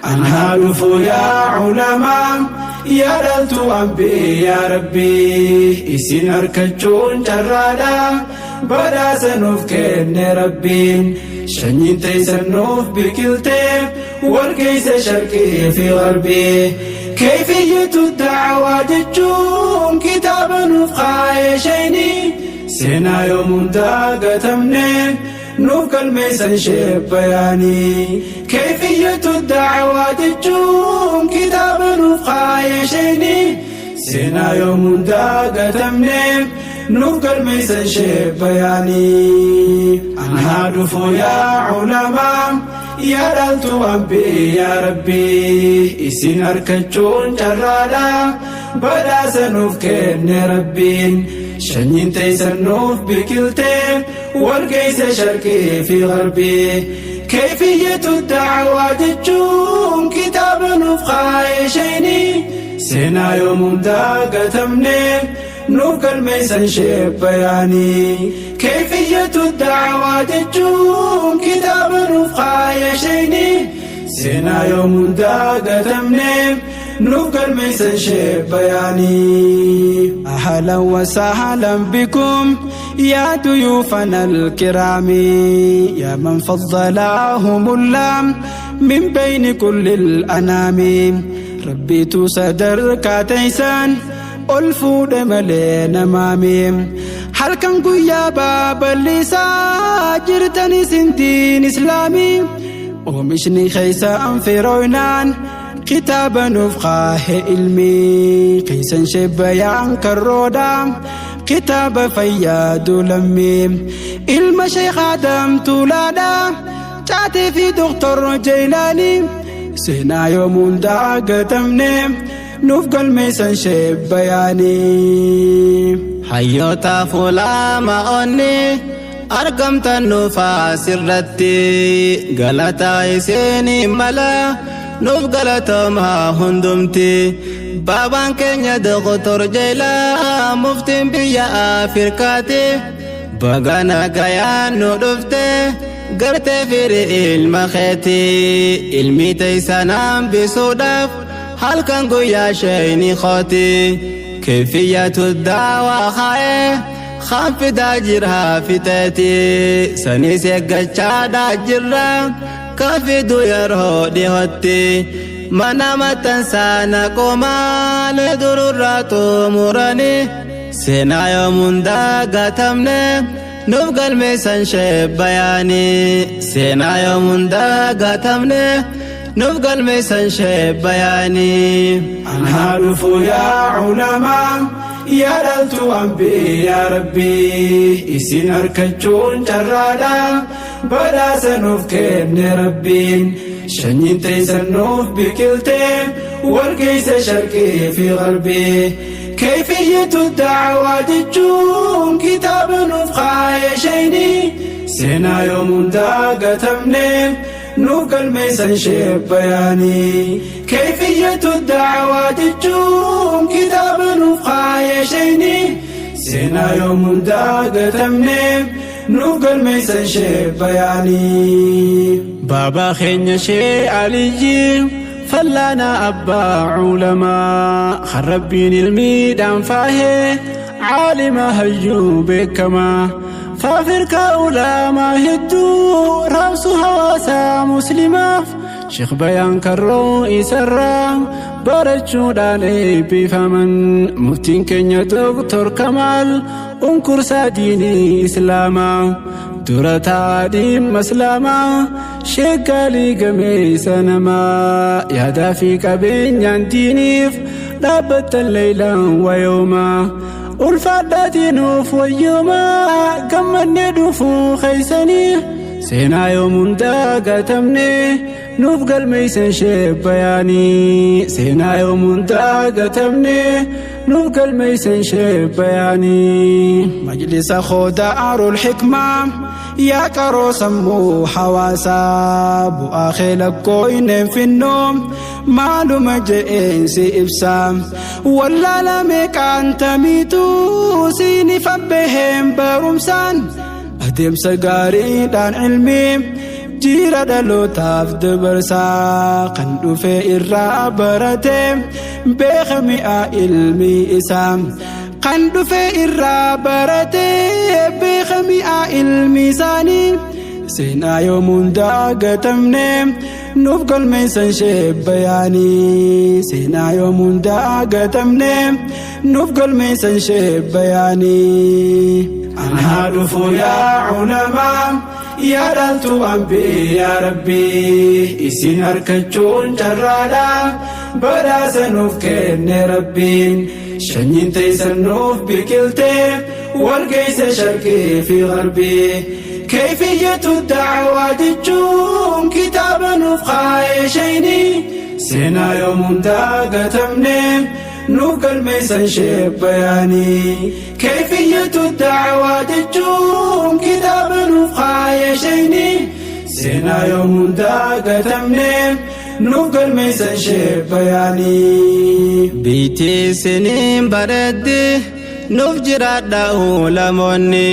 Anaa dhufu yaa culamaa, yaa dhaltu ambiyaa Rabbii, isin harkachuun carraadha, badhaasa nuuf kenne Rabbiin. Shanyiin teessan nuuf biqiltee wargeessa sharqii fi garbii. Kayfiyyatu da'awaa jechuun kitaaba nuuf kaa'ee shayni, seenaa yoomuun dagatamne nuuf galmeessan sheebbayaanii. Kayfiyyatu da'awaa jechuun kitaaba nuuf kaa'ee shayni, seenaa yoomuun dagatamne nuuf galmeessan sheebbayaanii. Anaa dhufu yaa culamaa, yaa dhaltu ambiyaa Rabbii, isin harkachuun carraadha, badhaasa nuuf kenne Rabbiin. Shanyiin teessan nuuf biqiltee wargeessa sharqii fi garbii. Kayfiyyatu da'awaa jechuun kitaaba nuuf kaa'ee shayni, seenaa yoomuun dagatamne nuuf galmeessan sheebbayaanii. Kayfiyyatu da'awaa jechuun kitaaba nuuf kaa'ee shayni, seenaa yoomuun dagatamne nuuf galmeessan sheebbayaanii. أهلا وسهلا بكم يا ضيوفنا الكرام، يا من فضلهم الله من بين كل الأنام. Rabbiitu sadarkaa teessan ol fuudhe malee namaami. Halkan guyyaa babal'isaa jirtan isin diin Islaamii. Oomishni keessa anfiroynaan kitaaba nuuf kaahe ilmi keessan shebbayaan karroodha, kitaaba fayyaadu lammii. Ilma Sheekh Adam Tuulaadha, Caatii fi Doktor Jeylaanii, seenaa yoomuun dagatamne nuuf galmeessan sheebbayaanii. Hayyoota fuulaama onni argamtan nuufaa sirratti galata isinii mala, nuuf galatoomaa hundumti. Baabaan keenya Doktor Jeelaa, muftiin biyya Afrikaati, baga nagayaan nu dhufte gartee firii ilma keeti. Ilmi teessan hambisuudhaaf halkan guyyaa sheeyni kooti kayfiyyatu daawaa kaa'ee kan fidaa jira fiteeti, sanis eeggachaadhaa jirra kan fidu yeroo dhihootti. Mana maxxansaa naqoomaan dururraa xumuranii, seenaa yoomuun dagatamne nuuf galmeessan sheebbayaanii. Seenaa yoomuun dagatamne nuuf galmeessan sheebbayaanii. Anaa dhufu yaa culamaa, yaa dhaltu ambiyaa Rabbii, isin harkachuun carraadha, badhaasa nuuf kenne Rabbiin. Shanyiin teessan nuuf biqiltee wargeessa sharqii fi garbii. Kayfiyyatu da'awaa jechuun kitaaba nuuf kaa'ee shayni, seenaa yoomuun dagatamne nuuf galmeessan sheebbayaanii. Kayfiyyatu da'awaa jechuun kitaaba nuuf kaa'ee shayni, seenaa yoomuun dagatamne nuuf galmeessan sheebbayaanii. Baabaa keenya Shee Aliyyi Fallaana, abbaa culamaa kan Rabbiin ilmiidhaan faahee, caalima hayyuu beekamaa, faafirkaa ulamaa hedduu raabsu hawaasaa muslimaaf. Sheekh Bayaan Karroo isarraa barachuudhaan eebbifaman. Muftiin keenya Doktor Kamaal, unkursaa diinii Islaamaa, dura taadhiin Islaamaa, sheeggaalii gameessa namaa, yaadaa fi qabeenyaan diiniif dhaabbattan leeylaan wayoomaa, ulfaadhaatii nuuf wayyoomaa. Gammannee dhufuu keeysanii, seenaa yoomuun dagatamne nuuf galmeeysan sheebbayaanii. Seenaa yoomuun dagatamne nuuf galmeeysan sheebbayaanii. Majlisa Daarul Hikmaa, yaa qaroo sammuu hawaasaa, bu'aa kee lakkoo finnoo maaluma je'eensi ibsa. Wallaala meeqaan tamiitu siini fabbeheen barumsaan adeemsa gaariidhaan ilmi Jijjiira dhalootaaf dabarsaa kan dhufe irraa barate beeka mi'aa ilmi isaa. Kan dhufe irraa barate beeka mi'aa ilmi isaanii. Seenaa yoomuun dagatamne nuuf galmeessan sheebbayaanii. Seenaa yoomuun dagatamne nuuf galmeessan sheebbayaanii. Anaa dhufu yaa ulamaa, yaa dhaltuu ambiyaa Rabbii, isin harkachuun carraadha, badhaasa nuuf kenne Rabbiin. Shanyiin teessan nuuf biqilte walgeessa sharqii fi garbii. Kayfiyyatu da'awaa jechuun kitaaba nuuf kaa'ee shayni. Seenaa yoomuun dagatamne nuuf galmeessan sheebbayaanii. Kayfiyyatu da'awaa jechuun kitaaba nuuf kaa'ee shayni. Seenaa yoomuun dagatamne nuuf galmeessan sheebbayaanii. Biitti isiniin bareeddi, nuuf jiraadha ulamoonni.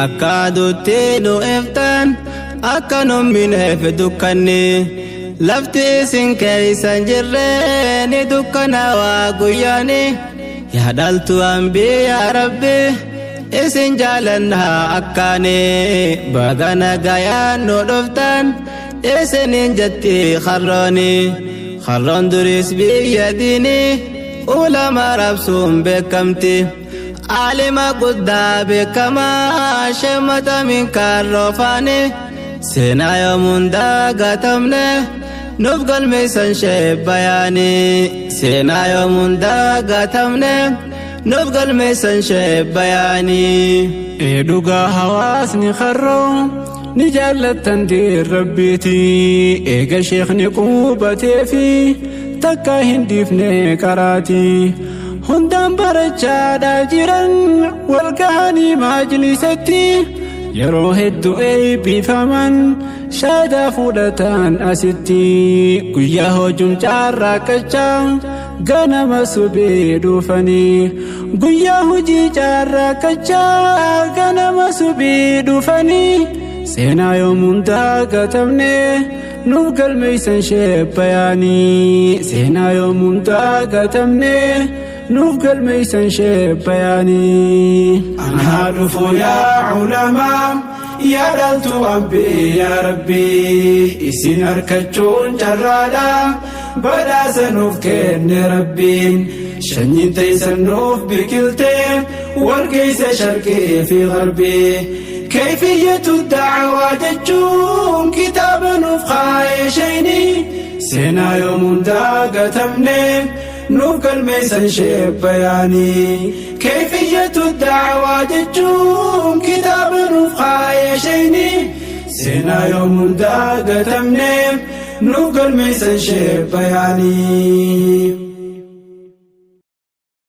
Akka aduutti nu iftan, akka nu mineef dukkanni. Lafti isin keeysan jirre ni dukkanaawaa guyyaani. Yaa dhaltu ambiyaa Rabbi, isin jaalannaa akkaani. Baga nagayaan nu dhuftan isiniin jetti harrooni. Harroon duris biyya diini ulama rabsuun beekamti. Aalima guddaa beekamaa shemmata minkaarroofaani. Seenaa yoomuun dagatamne nuuf galmeessan sheebbayaani. Seenaa yoomuun dagatamne nuuf galmeessan sheebbayaani. Ee dhugaa, hawaasni harroo ni jaallattan diin Rabbiiti. Eega sheekni qubatee fi takka hin dhiifne karaati. Hundaan barachaadhaa jiran walgahanii maajlisatti, yeroo hedduu eebbifaman shaadaa fudhatan asitti. Guyyaa hojuun carraaqqachaa ganama subii dhufanii, guyyaa hojii carraaqqachaa ganama subii dhufanii, seenaa yoomuun dagatamne nuuf galmeessan sheebbayaanii. Seenaa yoomuun dagatamne nuuf galmeessan sheebbayaanii. Anaa dhufu yaa ulamaa, yaa dhaltuu ambiyaa Rabbii, isin harkachuun carraadha, badhaasa nuuf kenne Rabbiin. Shanyiin teessan nuuf biqilte walgeessa sharqii fi garbii. Kayfiyyatu da'awaa jechuun kitaaba nuuf kaa'ee shayni. Seenaa yoomuun dagatamne nuuf galmeessan sheebbayaanii. Kayfiyyatu da'awaa jechuun kitaaba nuuf kaa'ee shayni. Seenaa yoomuun dagatamne nuuf galmeessan sheebbayaanii.